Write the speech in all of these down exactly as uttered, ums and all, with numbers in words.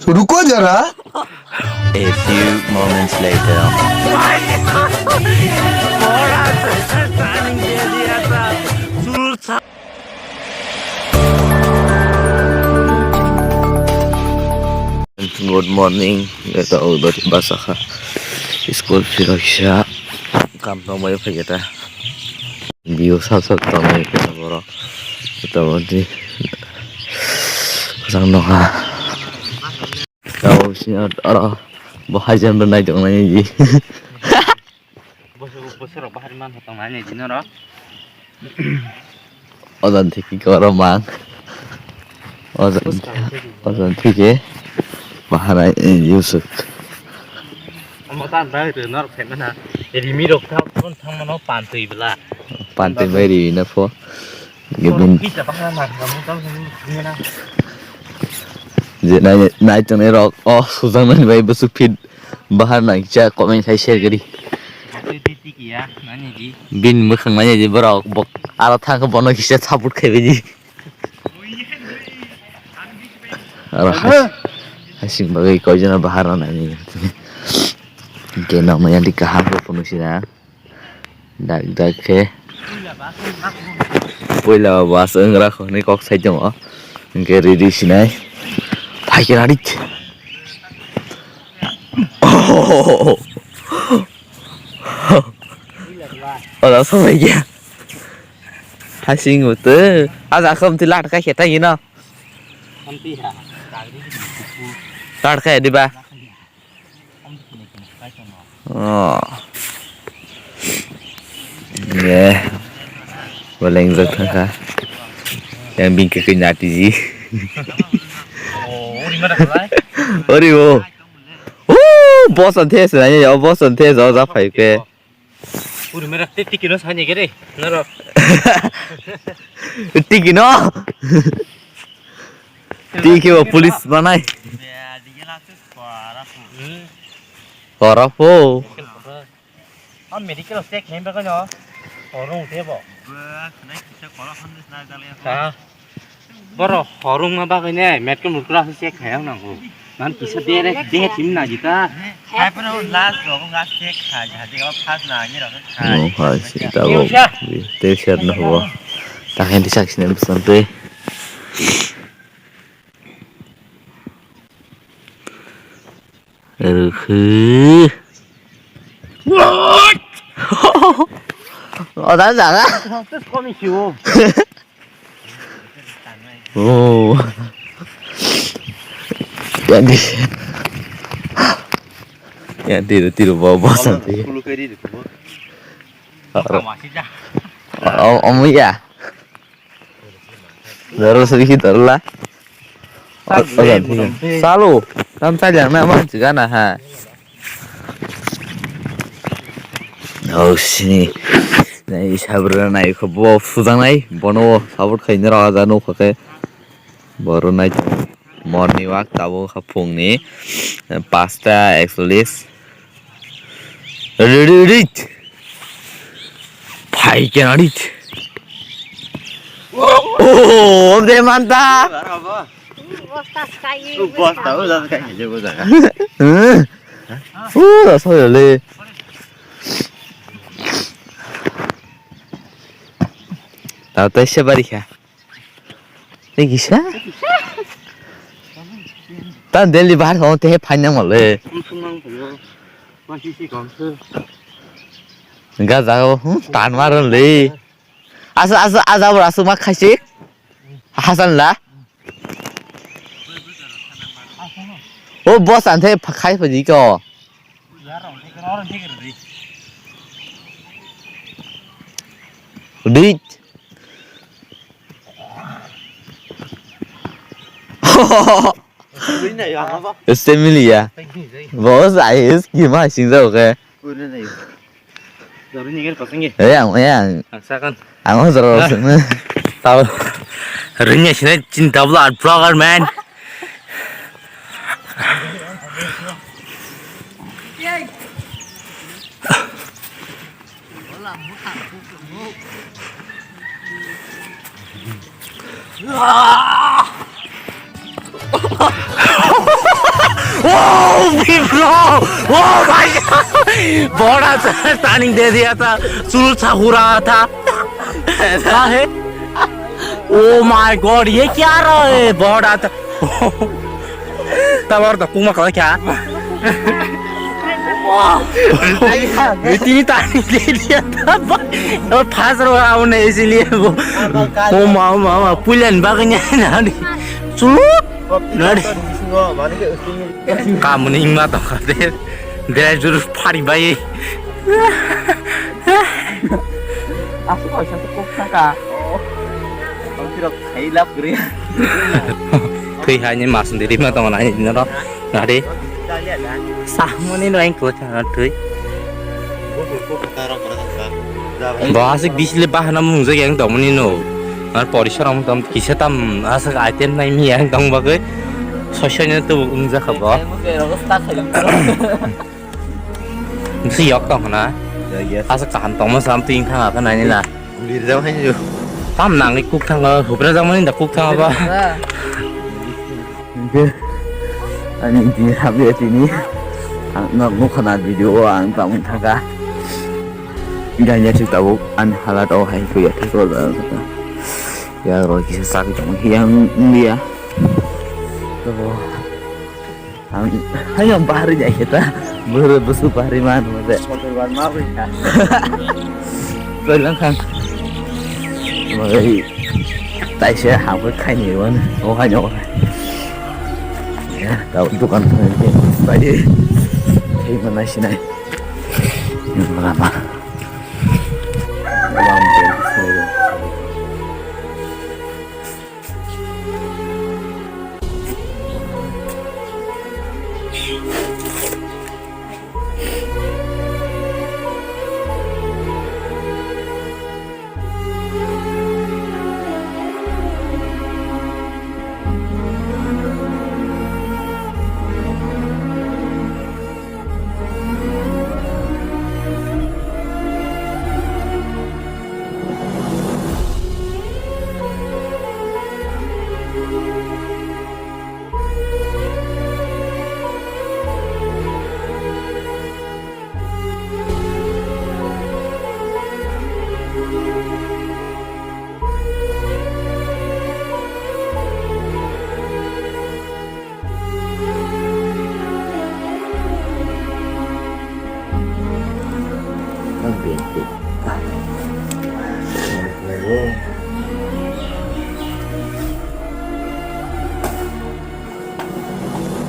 तो रुको जरा। A few moments later. Good morning, ito udah basah school phiroksa kam tongmai phai ta. View sal sal tongmani khe borok. Motamoti kwchang nokha. Tamo sini oro bo haijan rw nai tongnai di. Bosok bosok rok bahari man tong nai di norok. Ojan thiki koro mang. Ojan, ojan thiki bahari yusuk. Omo ta dai rw norok phaimana. Rimi rok thang thang mano pantwi bla. Pantwi bai ri na pho. Gibin. Je nai nai tongnai rok o sujak nani bai bwswk fit bahar nang cha comment khai share gari. Bin mwkhang nai di borok bok aro thang bono kisa support khai bai di. Aro has-, hasing bagwi koijana bahar nang nai. Ke nang nai di kaham ko phunuk sina. Dak dak khe. Puila bus wngra kho hwnwi kok sai tongo. Hwnkhe ready sinai. Phai khe ready. Ola samai khe. Hasing utu. Aja khom ti lat kai khe ta yino. Lat kai diba. Oh. Ye. Boleng jok thangkha. Yang bingke ke nyati ji. Ori bo. Oh, boss anthe se nanya, boss anthe jo ja phai ke. Uri mera te tiki no sanya gere. Naro. Tiki no. Tiki bo police manai. Kora po. Am medical check nem ba kano. Orong te bo. Ba, khnai kisa kora khan dis na dale. Ha. Boro horung ma bagwi ne, metro mukra se check khai ang nango. Man kisa dere, de tim na jita. Hai pano last rogo ngas check khai, jadi o first na ni rogo khai. No, khai si ta bo. Te share no ho. Ta hen di sak sine bisante. Rwkhe. O da jaga. Komi siwo. Oh. Yang di. Yang di, di, di, bawa, bawa santai. Kulu kari di, kulu. Oh, oh, oh, iya. Daro sari ki daro la. Salu, tam sajang na man chigana ha. Oh, sini. Nai sabra nai kho bo sujang nai, bono support khai nira aja no kho ke. Boro nai morning walk tabo kha phungni pasta ekchollis. Ready, ready. Phai kena ready. Oh, de manta. Bosta skai. Bosta, bosta skai, je bosta. Hmm. Oh, da soyole. Tao tai se bari kha. Tei kisa? Ta Delhi bahar kho te phaina mole. Ga jaga, hmm, tan maron le. Asa, asa, aja bor asuk ma khaisik. Hasan la. O boss anthe khai phaji ko. Dik. Este mili ya. Boss, ai, es ki ma sing jao ke. Eh, ang, eh, ang. Ang sakon. Ang jora sini. Tahu. Ringnya sini cinta blood blogger, man. Oh, bro! Oh my God! Bora sa turning de diya tha, chul sa hu raha tha. Kya hai? Oh my God, ye kya raha hai? Bora sa. Tabar da kuma kala kya? Wow! Tini turning de diya tha. Aur fast raha hone isliye wo. Oh ma, oh ma, oh ma. Pulan bagnya nani. Chul. Nari. Kamuni ingma tongkha de. Dere juru phari bai. Asuk kaisa kok saka. Twi haini mas diri ma tongo nai noro. Nari. Sahmoni no engko thwi. Bo aswk bisile bahana mung jak yang tongmani no. Ar porisa rom tom kisa tam aswk item nai mi yang tong bagwi. Soi soi no tu wng jak bo. Bisi yok tong na. Aswk kaham tongma sam tu ingkha ka nai na. Tam nangwi kuk thango, hubra jakmani da kuk thango ba. Hingke ani tini hamya tini ang nok nukha na video o ang tamo thangkha. Ganya si tabuk ani halat o hai kuya thik o da. Ya ro kisa sak tamo yang dia. To ang hayang bahari jai kita. Buru busu bahari man mode. Motor ban ma bri ka. Koi lang khang. Mai taise hapoi khaini wan. O hai no. Ya, tau dukan khaini. Bai. Hei mana sinai. Yang lama. Lama.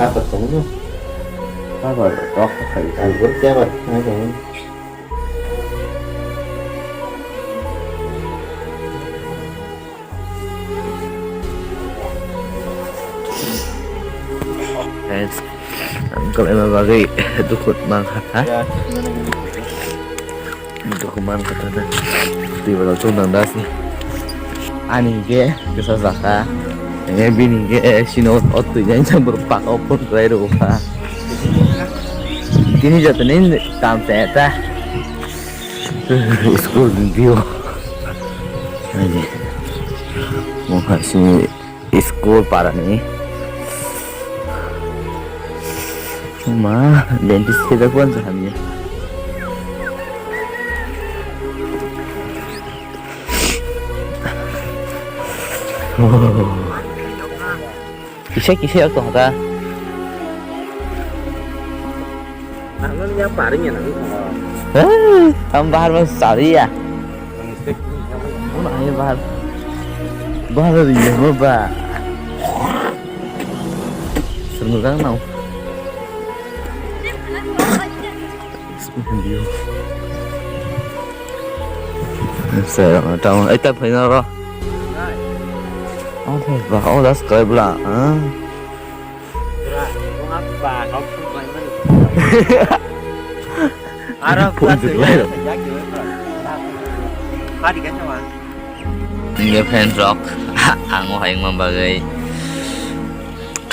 Apa kamu? Apa? Oh, apa? Anggur siapa? Apa? Guys, ang kalaima bagwi dukhu mankha. Dukhu mankha ta na. Twi bala chung nang das ni. Ani ke kesa jaka. Enge bini ke sino o twi jang jang bor pak o phone kwlai rw kha. Tini joto ni kam ta ta. School ni view. Ani. Mokha si school para ni. Ma, dentist ke da kuan sa hamya. Oh. Kisa kisa yak tong ta. Ang nang yang paring ya nang. Eh, ang bahar bang sari ya. Ang bahar. Bahar ri ya ba. Sernurang nau. View. Sa tamo eta phaina ro. Ang thai ba o das kai bla. Aro. Hingke friends rok ang o hai wngma bagwi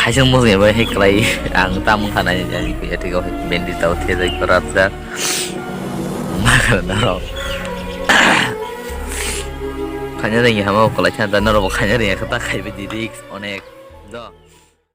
khaisang bwskango bai hai kwlai ang tamo wngkha nai ani khe tei o bendi tao thejak kwrapjak ma kwrwng norok khaina rwngya hama kwlai khe norok bo khaina rwngya khe ta khaibai di risk onek do.